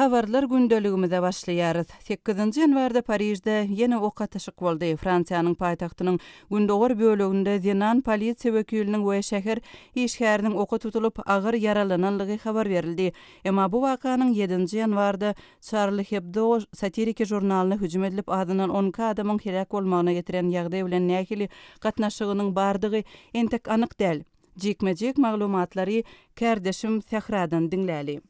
Habarlar gündeligimize başlaýarys. Sekizinji ýanwarda Parižde ýene ok atyşyk boldy. Fransiýanyň paýtagtynyň gündogar böleginde zenan polisiýa wekiliniň we şäher işgäriniň oka tutulyp, agyr ýaralananlygy habar berildi. Emma bu wakanyň ýedinji ýanwarda Çarli Hebdo satiriki žurnalyna hüjüm edilip, azyndan 12 adamyň heläk bolmagyna getiren ýagdaý bilen nähili gatnaşygynyň bardygy entek anyk däl. Jikme-jik maglumatlary kärdeşim Sähradan diňläli.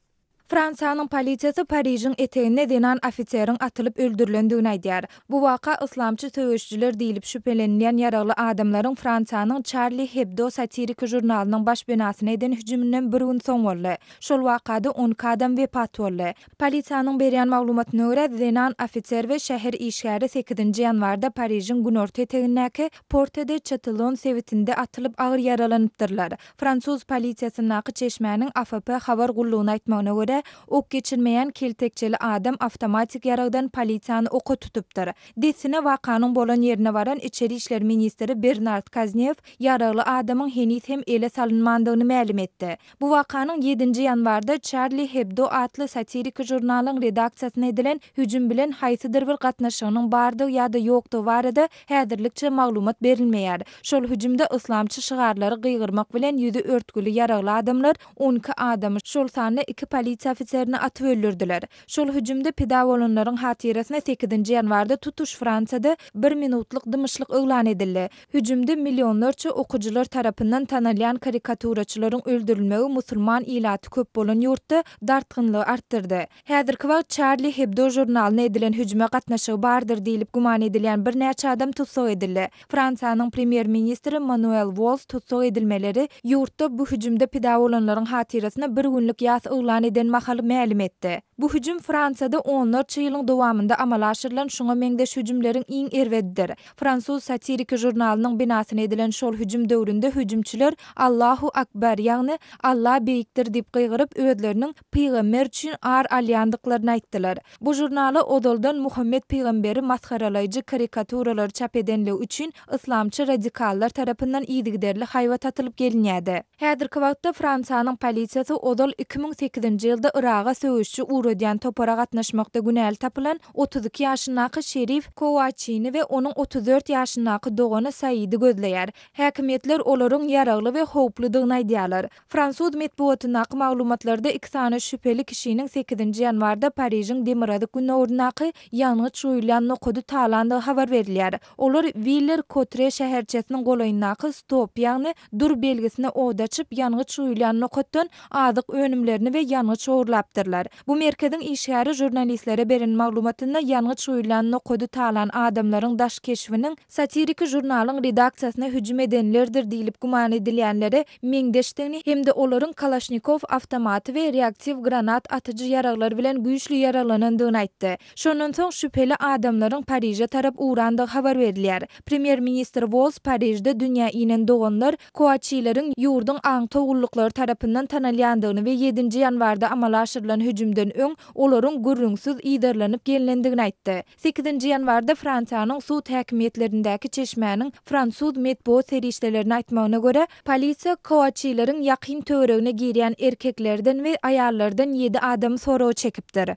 Fransiýanyň polisiýasy Parižiň eteginde zenan ofiseriň atylyp öldürilendigini aýdýar. Bu waka yslamçy söweşijiler diýlip şübhelenilýän ýaragly adamlaryň Fransiýanyň Çarli Hebdo satiriki žurnalynyň baş binasyna eden hüjüminden bir gün soň boldy. Şol wakada 12 adam wepat boldy. Polisiýanyň berýän maglumatyna görä, zenan ofiser we şäher işgäri sekizinji ýanwarda Parižiň günorta etegindäki Porte-de-Çatillon sebitinde atylyp agyr ýaralanypdyrlar. Fransuz polisiýasyndaky çeşmäniň AFP habar gullugyna aýtmagyna görä, ok geçirmeýän keltekçeli adam awtomatik ýaragdan polisiýany oka tutupdyr. Dessine wakanyň bolan ýerine baran içeri işler ministri Bernard Kaznew ýaragly adamyň heniz hem ele salynmandygyny mälim etdi. Bu wakanyň ýedinji ýanwarda Charlie Hebdo atly satiriki žurnalyň redaksiýasyna edilen hüjüm bilen haýsydyr bir gatnaşygynyň bardygy ýa-da ýokdugy barada häzirlikçe maglumat berilmeýär. Şol hüjümde yslamçy şygarlary gygyrmak bilen ýüzi örtgüli ýaragly adamlar 12 adamy, şol sanda iki polisiýa ofiserini atyp öldürdiler. Şol hüjümde pida bolanlaryň hatyrasyna sekizinji ýanwarda tutuş Fransiýada bir minutlyk dymyşlyk yglan edildi. Hüjümde millionlarça okyjylar tarapyndan tanalýan karikaturaçylaryň öldürilmegi musulman ilaty köp bolan ýurtda dartgynlygy artdyrdy. Häzirki wagt Çarli Hebdo žurnalyna edilen hüjüme gatnaşygy bardyr diýlip güman edilýän birnäçe adam tussag edildi. Fransiýanyň premýer-ministri Manuel Walls tussag edilmeleri ýurtda bu hüjümde pida bolanlaryň hatyrasyna bir günlük ýas yglan eden mahaly mälim etdi. Bu hüjüm Fransiýada onlarça ýylyň dowamynda amala aşyrylan şuňa meňzeş hüjümleriň iň erbedidir. Fransuz satiriki žurnalynyň binasyna edilen şol hüjüm döwründe hüjümçiler Allahu Akbar, ýagny Alla beýikdir diýip gygyryp, özleriniň pygamber üçin ar alýandyklaryny aýtdylar. Bu žurnala ozaldan Muhammet pygamberi masgaralaýjy karikaturalary çap edenligi üçin yslamçy radikallar tarapyndan yzygiderli haýbat atylyp gelinýärdi. Häzirki wagtda Fransiýanyň polisiýasy ozal 2008-nji ýylda Yraga söweşiji ugradýan topara gatnaşmakda günäli tapylan 32 ýaşyndaky Şerif Kouaçini we onuň 34 ýaşyndaky dogany Saidi gözleýär. Häkimiýetler olaryň ýaragly we howpludygyny aýdýarlar. Fransuz metbugatyndaky maglumatlarda iki sany şübheli kişiniň sekizinji ýanwarda Parižiň demirgazyk-gündogaryndaky ýangyç guýulýan nokady talandygy habar berilýär. Olar Willer-Kotre şäherçesiniň golaýyndaky Stop, ýagny Dur belgisine od açyp, ýangyç guýulýan nokatdan azyk önümlerini we ýangyç ogurlapdyrlar. Bu merkeziň işgäri žurnalistlere beren maglumatynda ýangyç guýulýan nokady talan adamlaryň daş keşbiniň satiriki žurnalyň redaksiýasyna hüjüm edenlerdir diýlip güman edilýänlere meňzeşdigini hem-de olaryň Kalaşnikow awtomaty we reaktiw granat atyjy ýaraglar bilen güýçli ýaraglanandygyny aýtdy. Şondan soň şübheli adamlaryň Pariže tarap ugrandygy habar berilýär. Premýer-ministr Walls Parižde dünýä inen doganlar Koaçileriň ýurduň aňtaw gulluklary tarapyndan tanalýandygyny we ýedinji ýanwarda amala aşyrylan hüjümden öň olaryň gürrüňsiz yzarlanyp gelnendigini aýtdy. Sekizinji ýanwarda Fransiýanyň sud häkimiýetlerindäki çeşmäniň fransuz metbugat serişdelerine aýtmagyna görä, polisiýa Koaçileriň ýakyn töweregine girýän erkeklerden we aýallardan ýedi adamy soraga çekipdir.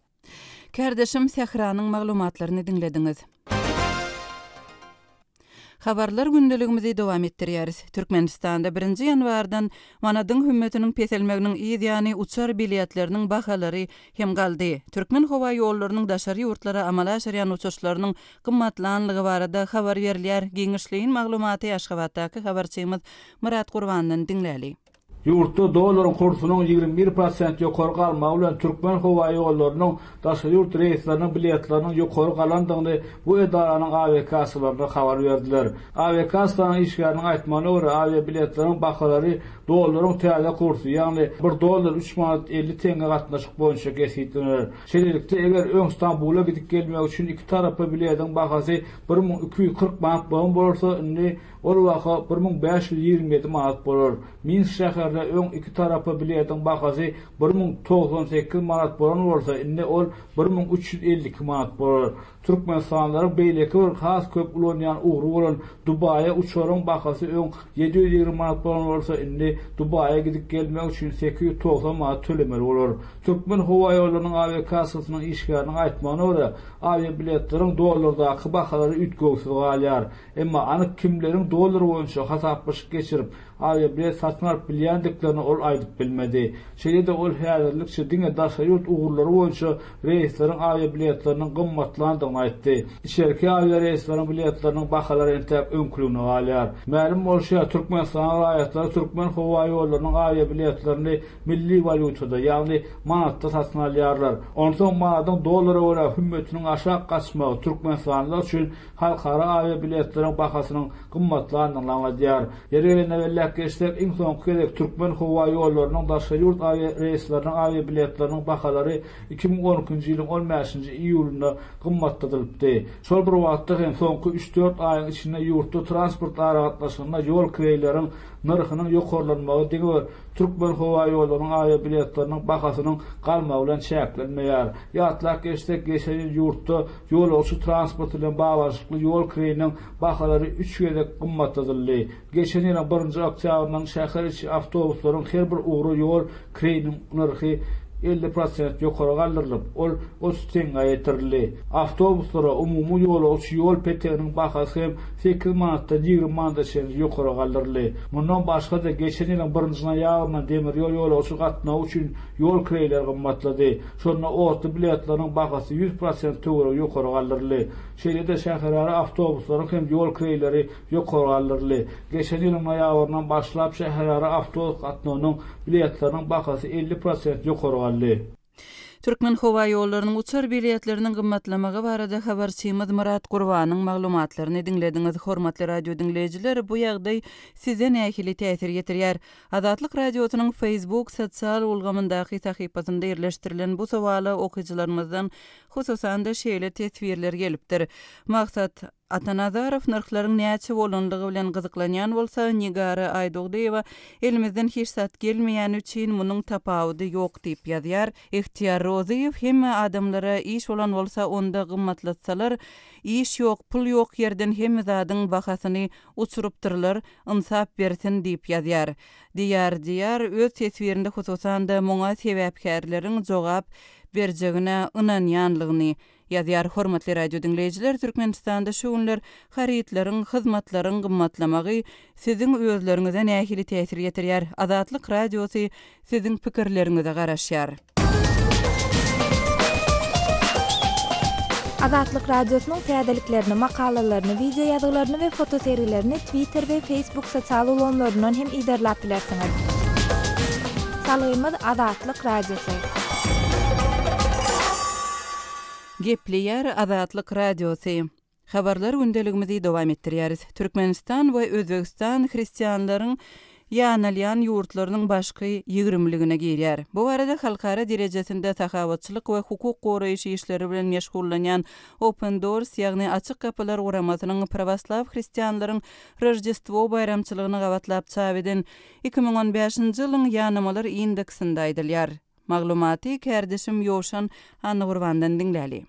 Kärdeşim Sähranyň maglumatlaryny diňlediňiz. Habarlar gündeligimizi dowam etdirýäris. Türkmenistanda birinji ýanwardan manadyň hümmetiniň peselmeginiň yz ýany uçar biletleriniň bahalary hem galdy. Türkmen howa ýollarynyň daşary ýurtlara amala aşyrýan uçuşlarynyň gymmatlanlygy barada habar berilýär. Giňişleýin maglumaty Aşgabatdaky habarçymyz Myrat Gurbandan diňläli. Ýurtda dollaryň kursunyň 21 prosent ýokary galmagy bilen Türkmenhowaýollarynyň daşary ýurt reýsleriniň biletleriniň ýokary galandygyny bu edaranyň awiakassalaryna habar berdiler. Awiakassanyň işgäriniň aýtmagyna görä, awiabiletleriň bahalary dollaryň täze kursy, ýagny bir dollar üç manat 50 teňňe gatnaşyk boýunça kesgitlener. Şeýlelikde, eger öň Stambula gidip gelmek üçin iki tarapa biletiň bahasy 1240 manat bolan bolsa, indi Ol baha 1527 manat bolar. Minsk şäherine öň iki tarapa biletiň bahasy 1098 manat bolan bolsa, indi ol 1352 manat bolar. Türkmenistanlylaryň beýleki bir has köp ulanýan ugry bolan Dubaýa uçaryň bahasy öň 720 manat bolan bolsa, indi. indi Dubaýa gidip gelmek üçin 890 manat tölemeli bolar. Türkmenhowaýollarynyň awiakassasynyň işgäriniň aýtmagyna görä, awiabiletleriň dollardaky bahalary üýtgewsiz galýar. Emma anyk kimleriň dollar boýunça hasaplaşyk geçirip, awiabilet satyn alyp bilýändiklerini ol aýdyp bilmedi. Şeýle-de ol häzirlikçe diňe daşary ýurt ugurlary boýunça reýsleriň awiabiletleriniň gymmatlandygyny aýtdy. Içerki awiareýsleriň biletleriniň bahalary entäk öňküligine galýar. Mälim bolşy ýaly, Türkmenistanyň raýatlary Türkmenhowaýollarynyň awiabiletlerini milli walýutada, ýagny manatda satyn alýarlar. Onsoň manadyň dollara görä hümmetiniň aşak gaçmagy türkmenistanlylar üçin halkara awiabiletleriň bahasynyň gymmatlandygyny aňladýar. Ýeri gelende belläp geçsek, iň soňky gezek Türkmenhowaýollarynyň daşary ýurt awiareýsleriniň awiabiletleriniň bahalary 2012-nji ýylyň on bäşinji iýulynda gymmatladylypdy. Şol bir wagtda hem soňky üç-dört aýyň içinde ýurtda transport aragatnaşygynda ýol kireýleriň nyrhynyň ýokarlanmagy diňe bir Türkmenhowaýollarynyň awiabiletleriniň bahasynyň galmagy bilen çäklenmeýär. Ýatlap geçsek, geçen ýyl ýurtda ýolagçy transporty bilen baglanyşykly ýol kireýiniň bahalary üç gezek gymmatladyldy. Geçen ýylyň birinji oktýabryndan şäher içi awtobuslaryň her bir ugra ýol kireýiniň nyrhy 50 prosent ýokary galdyrylyp, ol 30 teňňä ýetirildi. Awtobuslara umumy ýolagçy ýol peteginiň bahasy hem sekiz manatdan 20 manada çenli ýokary galdyryldy. Mundan başga-da, geçen ýylyň birinji noýabryndan demir ýol ýolagçy gatnawy üçin ýol kireýleri gymmatlady. Şonda otly biletleriniň bahasy 100 prosent töweregi ýokary galdyryldy. Şeýle-de, şäherara awtobuslaryň hem ýol kireýleri ýokary galdyryldy. Geçen ýylyň noýabryndan başlap şäherara awtobus gatnawynyň biletleriniň bahasy 50 prosent ýokary galdy. Türkmenhowaýollarynyň uçar biletleriniň gymmatlamagy barada habarçymyz Myrat Gurbanyň maglumatlaryny diňlediňiz. Hormatly radio diňleýjiler, bu ýagdaý size nähili täsir ýetirýär? Azatlyk Radiosynyň Facebook sosial ulgamyndaky sahypasynda ýerleşdirilen bu sowala okyjylarymyzdan hususan-da şeýle teswirler gelipdir, Maksat Atanazarow nyrhlaryň näçe bolanlygy bilen gyzyklanýan bolsa, Nigara Aýdogdyýewa elimizden hiç zat gelmeýäni üçin munuň tapawudy ýok diýip ýazýar. Ihtiýar Rozyýew hemme adamlara iş bolan bolsa onda gymmatlatsalar, iş ýok, pul ýok ýerden hemme zadyň bahasyny uçurypdyrlar, ynsap bersin diýip ýazýar. Diýar Diýar öz teswirinde hususan-da muňa sebäpkärleriň jogap berjegine ynanýanlygyny Ýazýar Hormatly radio diňleýjiler Türkmenistanda şu günler harytlaryň, hyzmatlaryň gymmatlamagy siziň özleriňize nähili täsir ýetirýär? Azatlyk Radiosy siziň pikirleriňize garaşýar. Azatlyk Radiosynyň täzeliklerini, makalalaryny, wideo ýazgylaryny we fotosergilerini Twitter we Facebook sosial ulgamlaryndan hem yzarlap bilersiňiz. Salgymyz Azatlyk Radiosy. Gepleýär Azatlyk Radiosy. Habarlar gündeligimizi dowam etdirýäris. Türkmenistan we Özbegistan hristianlaryň ýanalýan ýurtlarynyň başky ýigrimligine girýär. Bu barada halkara derejesinde sahawatçylyk we hukuk goraýyş işleri bilen meşgullanýan Open Doors, ýagny Açyk gapylar guramasynyň prawoslaw hristianlaryň Roždestwo baýramçylygyna gabatlap çap eden 2015-nji ýylyň ýanamalar indeksinde aýdylýar. Maglumaty kärdeşim Ýowşan Annagurbandan diňläli.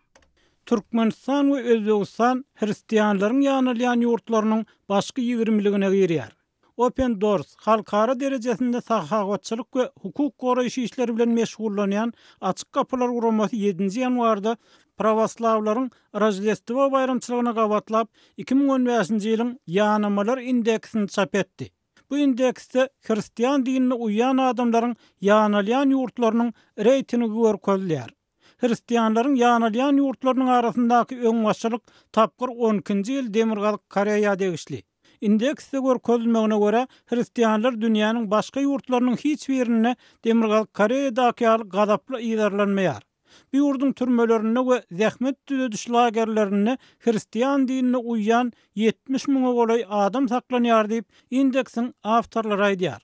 Türkmenistan we Özbegistan hristianlaryň ýanalýan ýurtlarynyň başky ýigrimiligine girýär. Open Doors, halkara derejesinde sahawatçylyk we hukuk goraýyş işleri bilen meşgullanýan Açyk gapylar guramasy ýedinji ýanwarda prawoslawlaryň Roždestwo baýramçylygyna gabatlap, 2015-nji ýylyň ýanamalar indeksini çap etdi. Bu indeksde hristian dinine uýýan adamlaryň ýanalýan ýurtlarynyň reýtingi görkezilýär. Hristianlaryň ýanalýan ýurtlarynyň arasyndaky öňbaşçylyk tapgyr on ikinji ýyl Demirgazyk Koreýa degişli. Indeksde görkezilmegine görä, hristianlar dünýäniň başga ýurtlarynyň hiç birinde Demirgazyk Koreýadaky ýaly gazaply yzarlanmaýar. Bu ýurduň türmelerinde we zähmet düzediş lagerlerinde hristian dinine uýýan 70 müňe golaý adam saklanýar diýip, indeksiň awtorlary aýdýar.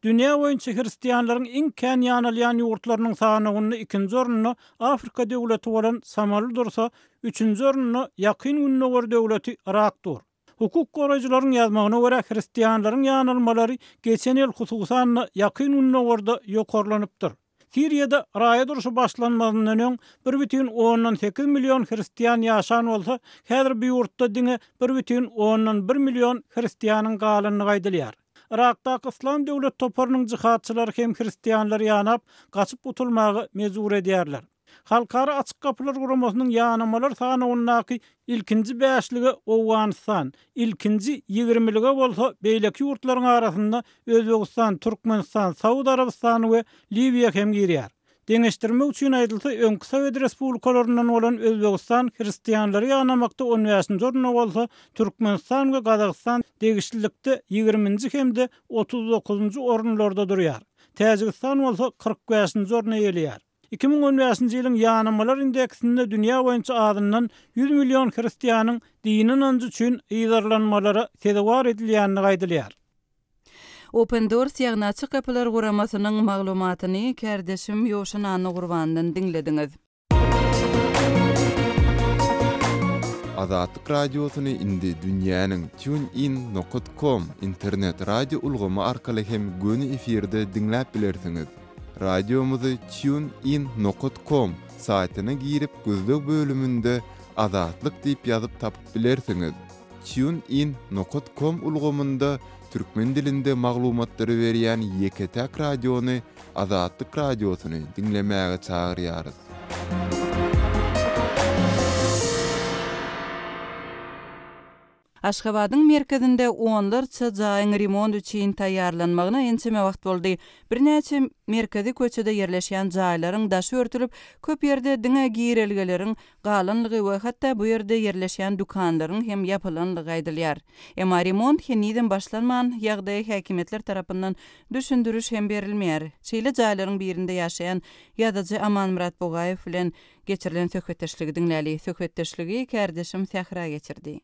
Dünýä boýunça hristianlaryň iň kän ýanalýan ýurtlarynyň sanawynda ikinji orunda Afrika döwleti bolan Somali dursa, üçünji orunda Ýakyn Gündogar döwleti Yrak dur. Hukuk goraýjylaryň ýazmagyna görä, hristianlaryň ýanalmalary geçen ýyl hususan-da Ýakyn Gündogarda ýokarlanypdyr. Siriýada raýat urşy başlanmazyndan öň bir bütin ondan sekiz million hristian ýaşan bolsa, häzir bu ýurtda diňe bir bütin ondan bir million hristianyň galandygy aýdylýar. Yrakdaky Yslam döwlet toparynyň jihadçylary hem hristianlary ýanap, gaçyp gutulmaga mejbur edýärler. Halkara Açyk gapylar guramasynyň ýanamalar sanawyndaky ilkinji bäşlige Owganystan, ilkinji ýigrimilige bolsa beýleki ýurtlaryň arasynda Özbegistan, Türkmenistan, Saud Arabystany we Liwiýa hem girýär. Deňeşdirmek üçin aýdylsa, öňki sowet respublikalaryndan bolan Özbegistan hristianlary ýanamakda on bäşinji orunda bolsa, Türkmenistan we Gazagystan degişlilikde ýigriminji hem-de 39-njy orunlarda durýar. Täjigistan bolsa 45-nji orny eýeleýär. 2015-nji ýylyň ýanamalar indeksinde dünýä boýunça azyndan 100 million hristianyň dini ynanjy üçin yzarlanmalara sezewar edilýändigi aýdylýar. Open Doors ýagny Açyk gapylar guramasynyň maglumatyny kärdeşim Ýowşan Annagurbandan diňlediňiz. Azatlyk Radiosyny indi dünýäniň TuneIn nokat com internet radio ulgamy arkaly hem göni efirde diňläp bilersiňiz. Radiomyzy TuneIn nokat com saýtyna girip gözleg bölüminde Azatlyk diýip ýazyp tapyp bilersiňiz. TuneIn nokat com ulgamynda türkmen dilinde maglumatlary berýän ýeke-täk radiony Azatlyk Radiosyny diňlemäge çagyrýarys. Aşgabadyň merkezinde onlarça jaýyň remont üçin taýýarlanmagyna ençeme wagt boldy. Birnäçe merkezi köçede ýerleşýän jaýlaryň daşy örtülip, köp ýerde diňe girelgeleriň galanlygy we hatda bu ýerde ýerleşýän dükanlaryň hem ýapylanlygy aýdylýar. Emma remont henizem başlanman, ýagdaýa häkimiýetler tarapyndan düşündiriş hem berilmeýär. Şeýle jaýlaryň birinde ýaşaýan ýazyjy Amanmyrat Bugaýew bilen geçirilen söhbetdeşligi diňläli. Söhbetdeşligi kärdeşim Sähra geçirdi.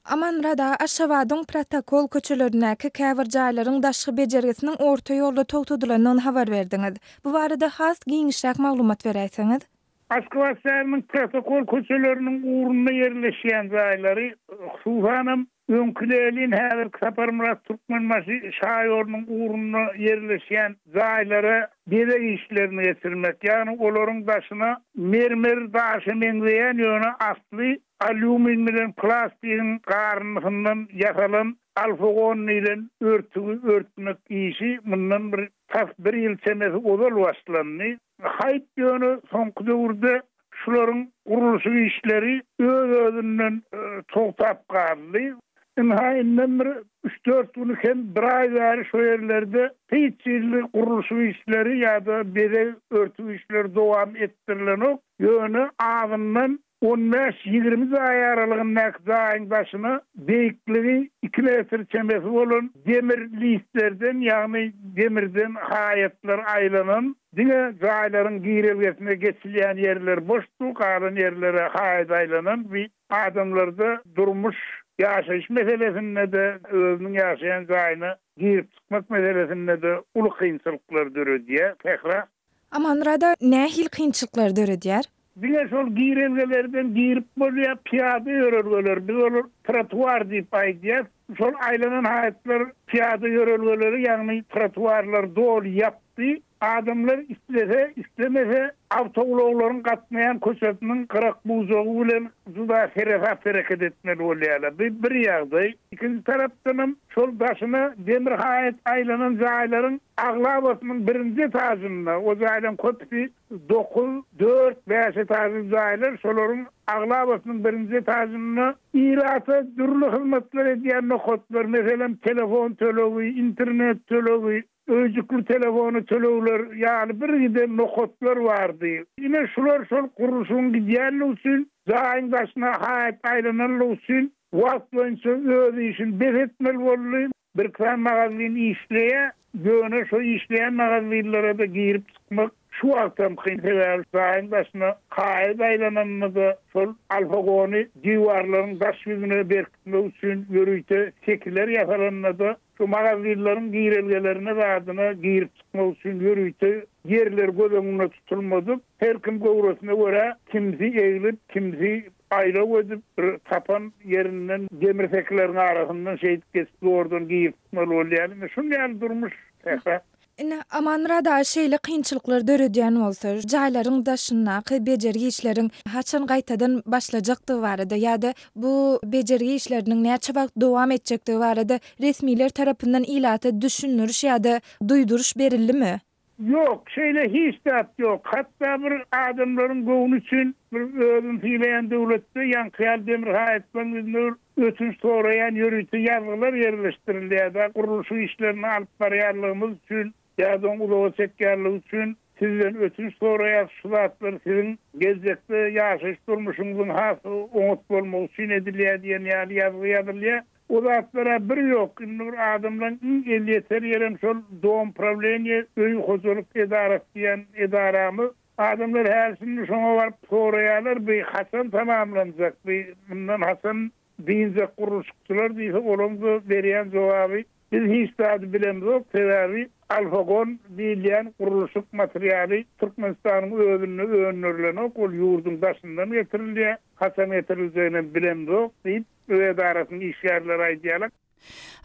Amanmyrat aga, Aşgabadyň Protokol köçelerindäki käbir jaýlaryň daşky bejergisiniň orta ýolda togtadylandygyny habar berdiňiz. Bu barada has giňişräk maglumat beräýseňiz? Aşgabat şäheriniň Protokol köçeleriniň ugrunda ýerleşýän jaýlary, hususanam, öňki Lenin, häzirki Saparmyrat Türkmenbaşy şaýolunyň ugrunda ýerleşýän jaýlara bezeg işlerini geçirmek, ýagny olaryň daşyna mermer daşa meňzeýän, ýöne asly alýumin bilen plastigiň garyndysyndan ýasalan alfagon diýlen örtügi örtmek işi mundan bir tas bir ýyl çemesi ozal başlandy. Haýp ýöne soňky döwürde şularyň gurluşyk işleri öz-özünden togtap galdy. Ynha indem bir üç-dört güni kem bir aý bäri şo ýerlerde hiç hili gurluşyk işleri ýa-da bezeg örtük işleri dowam etdirilenok. Ýöne azyndan On bäş-ýigrimi jaý aralygyndaky jaýyň daşyna beýikligi iki metr çemesi bolan demir listlerden, ýagny demirden haýatlar aýlanan, diňe jaýlaryň girelgesine geçilýän ýerler boşdy, galan ýerlere haýat aýlanan bi adamlarda durmuş, ýaşaýyş meselesinde-de, özüniň ýaşaýan jaýyna girip-çykmak meselesinde-de uly kynçylyklar döredýär. Sähra. Amanmyrada nähili kynçylyklar döredýär? Diňe şol girelgelerden girip bolýar, pyýada ýörelgeler, biz olar trotuar diýip aýdýas. Şol aýlanan haýatlar pyýada ýörelgeleri, ýagny trotuarlary doly ýapdy. Adamlar islese, islemese awtoulaglaryň gatnaýan köçesiniň gyrak-bujagy bilen juda seresap hereket etmeli bolýarlar. Bu bir ýagdaý. Ikinji tarapdanam şol daşyna demir haýat aýlanan jaýlaryň aglabasynyň birinji etažynda, o jaýlaryň köpüsi dokuz, dört, bäş etažly jaýlar, şolaryň aglabasynyň birinji etažynda ilata dürli hyzmatlar edýän nokatlar, meselem, telefon tölegi, internet tölegi, öýjükli telefona tölegler ýaly birgiden nokatlar bardy. Ine, şular şol gurluşygyň gidýänligi üçin, jaýyň daşyna haýat aýlananlygy üçin wagtlaýynça öz işini bes etmeli boldy. Birki sany magazin işleýär, ýöne şo işleýän magazinlere-de girip-çykmak şu wagtam kyn, sebäbi jaýyň daşyna haýat aýlananda-da şol alfagony diwarlaryň daş ýüzüne berkitmek üçin ýörite sekiler ýasalanda-da şu magazinleriň girelgelerine zadyna girip-çykmak üçin ýörite ýerler göz öňünde tutulmadyk, her kim göwresine görä kimsi eglip, kimsi Aýlaw edip, bir tapan ýerinden demir sekileriň arasyndan şeýdip geçip zordan girip çykmaly bolýar. Ine, şuny ýaly durmuş, Sähra. Indi Amanmyrat aga şeýle kynçylyklar döredýän bolsa, jaýlaryň daşyndaky bejergi işleriň haçan gaýtadan başlajakdygy barada ýa-da bu bejergi işleriniň näçe wagt dowam etjekdigi barada resmiler tarapyndan ilata düşündiriş ýa-da duýduryş berildimi? Ýok, şeýle hiç zat ýok. Hatda bir adamlaryň göwni üçin bir özüni sylaýan döwletde ýaňky ýaly demir haýatlaryň ýüzünde bir ötünç soraýan ýörite ýazgylar ýerleşdirilýär-de, gurluşyk işlerini alyp barýanlygymyz üçin ýa-da oň uzaga çekýänligi üçin sizden ötünç soraýarys, şu zatlar siziň geljekde ýaşaýyş durmuşyňyzyň has oňat bolmagy üçin edilýär diýen ýaly ýazgy ýazylýar. O zatlar-a bir ýok. Indi bir adamlaň iň elýeter ýerem şol dom prawleniýe, öý hojalyk edarasy diýen edaramyz. Adamlar häli-şindi şoňa baryp soraýarlar, bi haçan tamamlanjak, bi mundan haçan dynjak gurluşykçylar diýse, olaň-da berýän jogaby, biz hiç zady bilemzok, sebäbi alfagon diýilýän gurluşyk materialy Türkmenistanyň özünde öndürilenok, ol ýurduň daşyndan getirilýär, haçan getiriljeginem bilemzok diýip, Öý edarasynyň işgärleri aýdýarlar.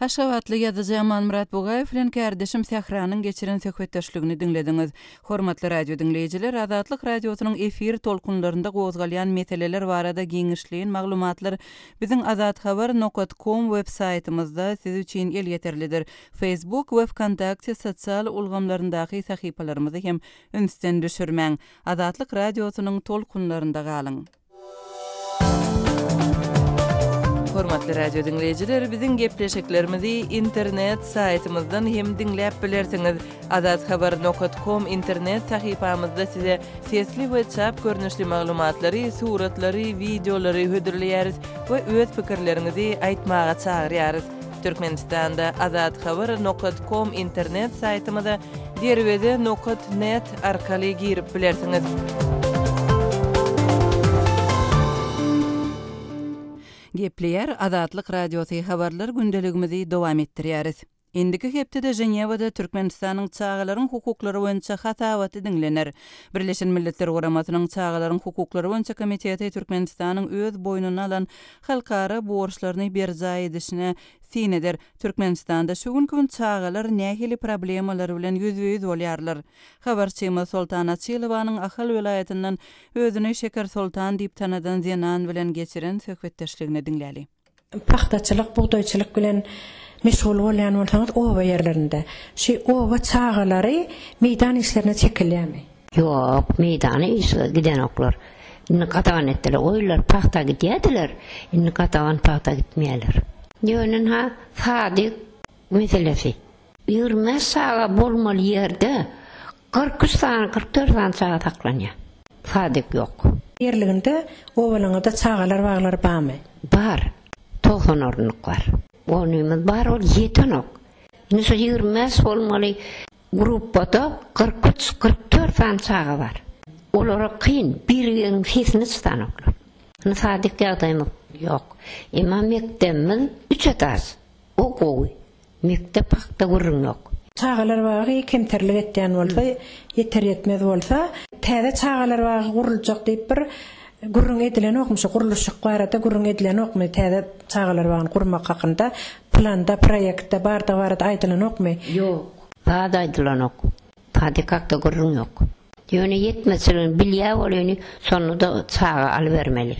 Aşgabatly ýazyjy Amanmyrat Bugaýew bilen kärdeşim Sähranyň geçiren söhbetdeşligini diňlediňiz. Hormatly radio diňleýjiler, Azatlyk Radiosynyň efir tolkunlarynda gozgalýan meseleler barada giňişleýin maglumatlar biziň azathabar nokat kom web saýtymyzda siz üçin elýeterlidir. Facebook we Wkontakte sosial ulgamlaryndaky sahypalarymyzy hem ünsden düşürmäň. Azatlyk Radiosynyň tolkunlarynda galyň! Hormatly radio diňleýjiler, biziň gepleşiklerimizi internet saýtymyzdan hem diňläp bilersiňiz. Azathabar nokat kom internet sahypamyzda size sesli we çap görnüşli maglumatlary, suratlary, wideolary hödürleýäris we öz pikirleriňizi aýtmaga çagyrýarys. Türkmenistanda Azathabar nokat kom internet saýtymyza Derweze nokat net arkaly girip bilersiňiz. Gepleýär Azatlyk Radiosy habarlar gündeligimizi dowam etdirýäris. Indiki hepdede Ženewada Türkmenistanyň çagalaryň hukuklary boýunça hasabaty diňlener. Birleşen Milletler Guramasynyň Çagalaryň hukuklary boýunça komiteti Türkmenistanyň öz boýnuna alan halkara borçlaryny berjaý edişine syn eder. Türkmenistanda şu günki gün çagalar nähili problemalar bilen ýüzbe-ýüz bolýarlar? Habarçymyz Soltan Açylowanyň Ahal welaýatyndan özüni Şeker Soltan diýip tanadan zenan bilen geçiren söhbetdeşligini diňläli. Pagtaçylyk, bugdaýçylyk bilen meşgul bolýan bolsaňyz oba ýerlerinde şu oba çagalary meýdan işlerine çekilýärmi? Ýok, meýdana işe gidenoklar. Indi gadagan etdiler. O ýyllar pagta gidýärdiler, indi gadagan pagta gitmeýärler. Ýöne ynha sadyk meselesi. 25 çaga bolmaly ýerde 43 sany, 44 sany çaga saklanýar. Sadyk ýok. Ýerliginde obalaňyzda çagalar baglary barmy? Bar. 90 orunlyk bar. Ornumyz bar, ol ýetenok. Indi şo 25 bolmaly Gruppada 43, 44 sany çaga bar. Olara kyn, bir-biriniň sesini çydanoklar. Indi sadik ýagdaýymyz ýok. Emma mekdebimiz üç etaž. O gowy. Mekdep hakda gürrüň ýok. Çagalar bagy kemterlik etýän bolsa, ýeter-ýetmez bolsa, täze çagalar bagy guruljak diýip bir gürrüň edilenokmy, şu gurluşyk barada gürrüň edilenokmy, täze çagalar bagyny gurmak hakynda planda, proýektde bardygy barada aýdylanokmy? Ýok. Zat aýdylanok. Sadik hakda gürrüň ýok. Ýöne ýetmezçiligini bilýär welin, şonda-da çaga alybermeli.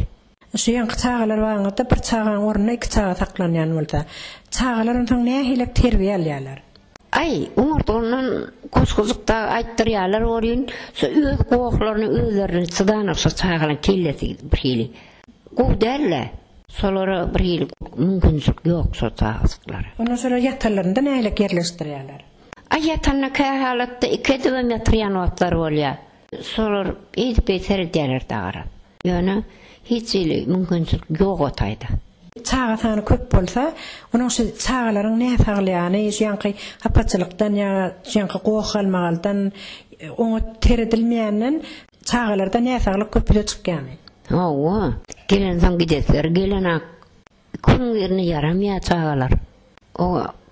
Şu ýaňky çagalar bagyňyzda bir çagaň ornuna iki çaga saklanýan bolsa, çagalar onsoň nähilek terbiýe alýarlar? Aý, oňart ondan goşgujyk dagy aýtdyrýarlar welin, şo öz gohlaryny özlerine çydanok şo çagalaň kellesi birhili gowy däl-dä. Şolara birhili mümkinçilik ýok şo çagajyklara. Ondan şolar ýatanlarynda nähilek ýerleşdirýärler? Aý, ýatanda kähalatda iki edibem ýatyrýan wagtlary bolýar. Şolar eýdip-beýdip seredýärler dagara. Ýöne hiç hili mümkinçilik ýok o taýda. Çaga sany köp bolsa, onuň şu çagalaryň näsaglýany, şu ýaňky hapaçylykdan ýa şu ýaňky goh-galmagaldan, oňat seredilmeýänden çagalarda näsaglyk köp ýüze çykýarmy? Hawa. Gelensoň gidesleri gelenak. Günüň birine ýaramaýar çagalar. O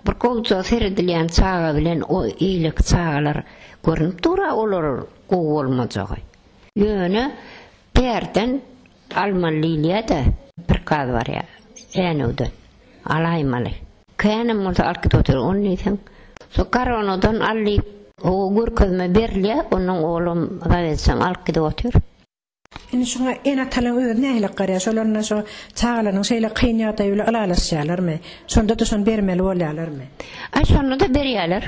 bir gowja seredilýän çaga bilen o eýleki çagalar görnüp dur-a olar gowy bolmajagy. Ýöne bärden almaly diýilýär-de, prikaz barýar Änewden. Alaýmaly. Känem bolsa alyp gidip otyr. Ony diýseň, şo koronadan al diýip. Hawa, görkezme berilýär, onnoň olam zawedçam alyp gidip otyr. Indi şuňa ene-atalaryň özi nähili garaýar? Şolar indi şo çagalarynyň şeýle kyn ýagdaýy bilen ylalaşýarlarmy? Şonda-da şony bermeli bolýarlarmy? Aý, şonda-da berýärler.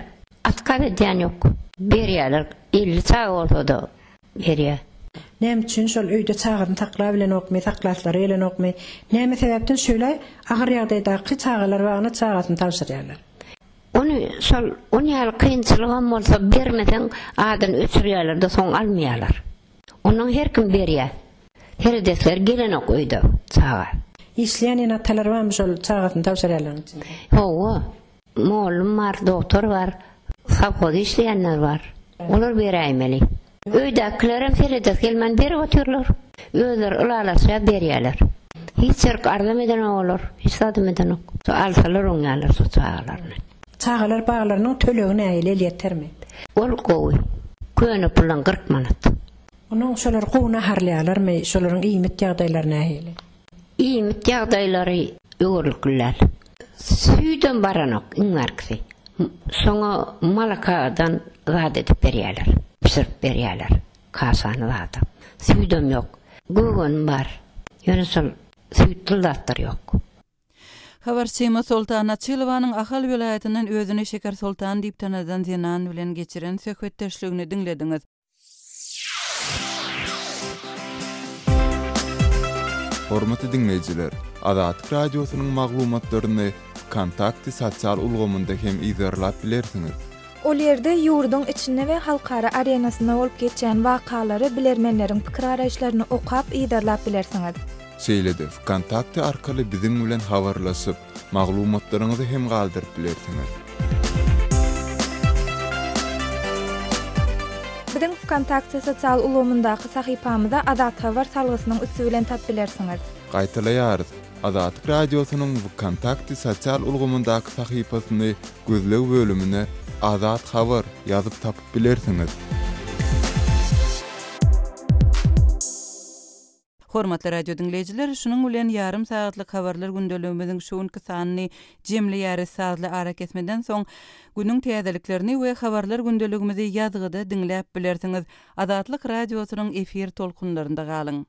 Otkaz edýän ýok. Berýärler. 50 çaga bolsa-da berýär. Näme üçin şol öýde çagasyny saklabilenokmy, saklaslary gelenokmy? Näme sebäpden şeýle agyr ýagdaýdaky çagalar bagyna çagasyny tabşyrýarlar? Ony şol on ýaly kynçylygam bolsa bermeseň adyny öçürýärler-de soň almaýarlar. Onnoň her kim berýär. Seredesleri gelenok öýde çaga. Işleýän ene-atalar barmy şol çagasyny tabşyrýanlaryň içinde? Hawa. Mollum bar, dogtor bar, sowhozda işleýänler bar. Olar beräýmeli. Öýdäkilerem seredesi gelmän berip otyrlar. Özleri ylalaşýar, berýärler. Hiç ýerik arzam edenok olar, hiç zadam edenok. Şo alsalar oňýarlar şo çagalaryny. Çagalar baglarynyň tölegi nähili, elýetermi? Ol gowy. Köne puldan 40 manat. Onuň şolar gowy naharlaýarlarmy? Şolaryň iýmit ýagdaýlary nähili? Iýmit ýagdaýlary öwerlikli däl. Süýdem baranok iň bärkisi. Şoňa malakadan zat edip berýärler. Bişirip berýärler. Kaşany zada. Süýdem ýok. Gögenim bar. Ýöne şol süýtli zatlar ýok. Habarçymyz Soltan Açylowanyň Ahal welaýatyndan özüni Şeker Soltan diýip tanadan zenan bilen geçiren söhbetdeşligini diňlediňiz. Hormatly diňleýjiler, Azatlyk Radiosynyň maglumatlaryny Wkontakte sosial ulgamynda hem yzarlap bilersiňiz. Ol ýerde ýurduň içinde we halkara arenasynda bolup geçýän wakalary, bilermenleriň pikir-garaýyşlaryny okap, yzarlap bilersiňiz. Şeýle-de Wkontakte arkaly biziň bilen habarlaşyp, maglumatlaryňyzy hem galdyryp bilersiňiz. Biziň Wkontakte sosial ulgamyndaky sahypamyza Azathabar salgysynyň üsti bilen tap bilersiňiz. Gaýtalaýarys, Azatlyk Radiosynyň Wkontakte sosial ulgamyndaky sahypasyny gözleg bölümine Azat Habar ýazyp tapyp bilersiňiz. Hormatly radio diňleýjiler, şunuň bilen ýarym sagatlyk habarlar gündeligimiziň şu günki sanyny jemleýäris. Sazly arakesmeden soň günüň täzeliklerini we habarlar gündeligimizi ýazgyda diňläp bilersiňiz. Azatlyk Radiosynyň efir tolkunlarynda galyň.